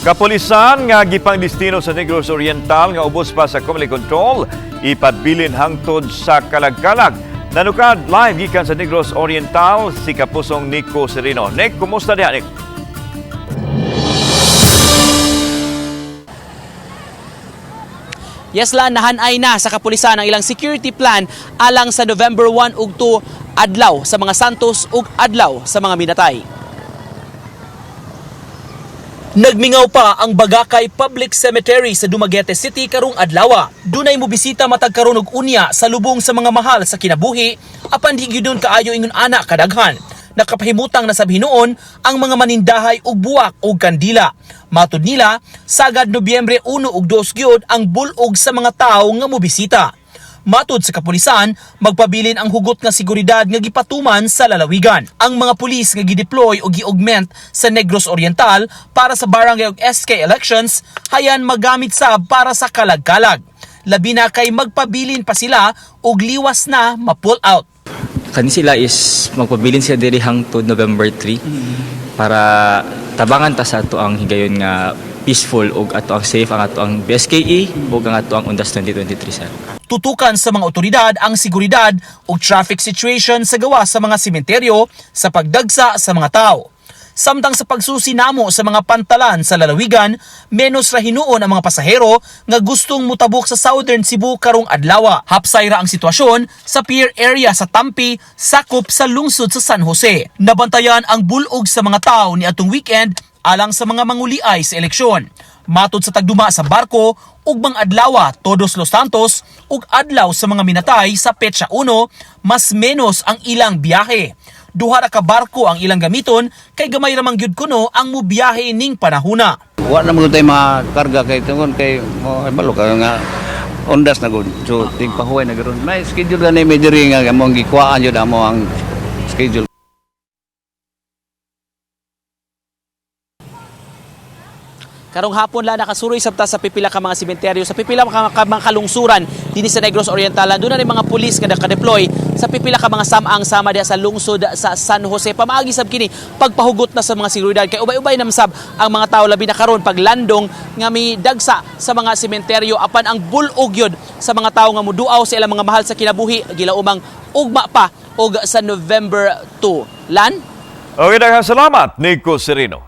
Kapulisan nga gipangdestino sa Negros Oriental nga ubos pa sa Comelec control, ipabilin hangtod sa Kalagkalag. Nanukad live gikan sa Negros Oriental si Kapusong Nico Sereno. Nick, kumusta diha, Nick? Yes lan, nahanay na sa kapulisan ang ilang security plan alang sa November 1 ug 2, adlaw sa mga Santos ug adlaw sa mga minatay. Nagmingaw pa ang Bagakay Public Cemetery sa Dumaguete City karong adlawa. Dunay mobisita matag karon og unya sa lubong sa mga mahal sa kinabuhi, apan di gyud kaayo ingon ana kadaghan. Nakapahimutang na sab hinuon ang mga manindahay og buwak og kandila. Matud nila, sagad Nobyembre 1 ug 2 gyud ang bulog sa mga tawo nga mobisita. Matud sa kapulisan, magpabilin ang hugot nga seguridad nga gipatuman sa lalawigan. Ang mga pulis nga gideploy o gi-augment sa Negros Oriental para sa barangay ug SK elections, hayan magamit sab para sa kalag-kalag. Labi na kay magpabilin pa sila og liwas na ma-pull out. Kani sila is magpabilin sila diri hangtod November 3 para tabangan ta sa ato ang higayon nga peaceful ug ato ang safe ang ato ang BSKE ug ang ato ang Undas 2023, sir. Tutukan sa mga otoridad ang seguridad ug traffic situation sa gawa sa mga sementeryo sa pagdagsa sa mga tao. Samtang sa pagsusi namo sa mga pantalan sa lalawigan, menos ra hinuon ang mga pasahero nga gustong mutabok sa Southern Cebu karong adlawa. Hapsay ra ang sitwasyon sa pier area sa Tampi, sakop sa lungsod sa San Jose. Nabantayan ang bulog sa mga tao ni atong weekend alang sa mga manguliay sa eleksyon. Matod sa tagduma sa barko, ugmang adlawa Todos Los Santos ug adlaw sa mga minatay sa petsa 1, mas menos ang ilang biyahe. Duha ra ka barko ang ilang gamiton kay gamay ra man gyud kuno ang mubiyahe ning panahuna. Wa na mo tay mga karga kay tungod kay mo ay balo ka nga undas na gud. So tigpahuway na gud. May schedule gani may diri nga among gikuhaan jud amo ang schedule. Karong hapon la nakasuroy sabta sa pipila ka mga sementeryo, sa pipila ka mga kalungsuran dinhi sa Negros Oriental. Doon na rin mga pulis nga naka-deploy sa pipila ka mga samang sama diha sa lungsod sa San Jose. Pamaagi sab kini pagpahugot na sa mga seguridad kay ubay-ubay nam sab ang mga tawo, labi na karon paglandong nga mi dagsa sa mga sementeryo, apan ang bulog yun sa mga tawo nga muduaw sa ilang mga mahal sa kinabuhi gilaumang ugma pa og sa November 2. Lan? Okay, daghang salamat, Nico Sereno.